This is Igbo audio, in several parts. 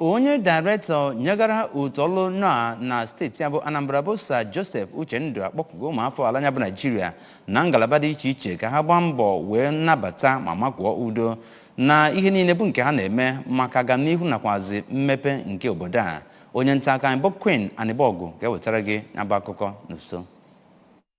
Onye dairektọ nyegara otu ọlụ NOA na steeti ya bụ Anambra, bụ Sir Joseph Uchendu, akpọkugo ụmụafọ ala ya bụ Naijiria na ngalaba dị iche iche ka ha gbaa mbọ wee nabata ma makụọ udo na ihe niile bụ nke ha na-eme maka agamnihu nakwazi mmepe nke obodo a. Onye nta akụkọ anyị bụ Queen Anịbọgụ ga-ewetara gị ya bụ akụkọ n'uso.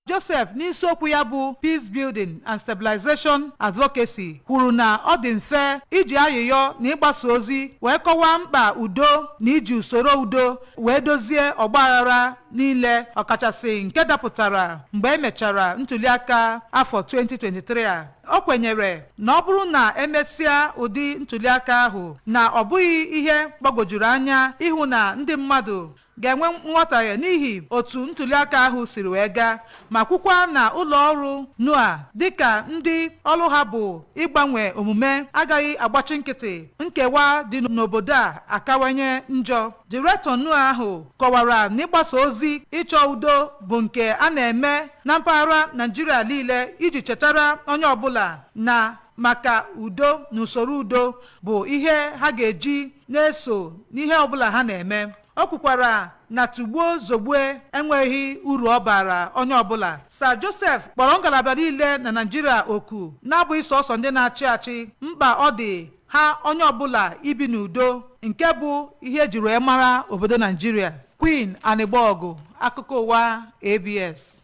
Joseph, n'isiokwu ya bụ "Peace Building and Stabilization Advocacy", kwuru na ọ dị mfe iji ayịyọ na ịgbasa ozi wee kọwaa mkpa udo na iji usoro udo wee dozie ọgbaghara niile, ọkachasị nke dapụtara mgbe emechara ntuliaka afọ 2023 a. O kwenyere na ọ bụrụ na emesịa ụdị ntuliaka ahụ, na ọ bụghị ihe gbagwojuru anya ịhụ na ndị mmadụ ga-enwe nghọtahie n'ihi otu ntuliaka ahụ siri wee gaa, ma kwukwa na ụlọ ọrụ NOA, dịka ndị ọrụ ha bụ ịgbanwe omume, agaghị agbachi nkịtị nkewa dị n'obodo a akawanye njọ. Direktọ NOA ahụ kọwara na ịgbasa ozi ịchọ udo bụ nke a na-eme na mpaghara Naijiria niile iji chetara onye ọbụla na maka udo na usoro udo bụ ihe ha ga-eji na-eso n'ihe ọbụla ha na-eme. O kwukwara na tugbuo zogbue enweghị uru ọ bara onye ọbụla. Sir Joseph kpọrọ ngalaba niile na Naijiria oku, na-abụghị sọsọ ndị na-achị achị, mkpa ọ dị ha onye ọbụla ibi n'udo, nke bụ ihe ejiri wee mara obodo Naijiria. Queen Anịgbọgụ, akụkọ ụwa ABS.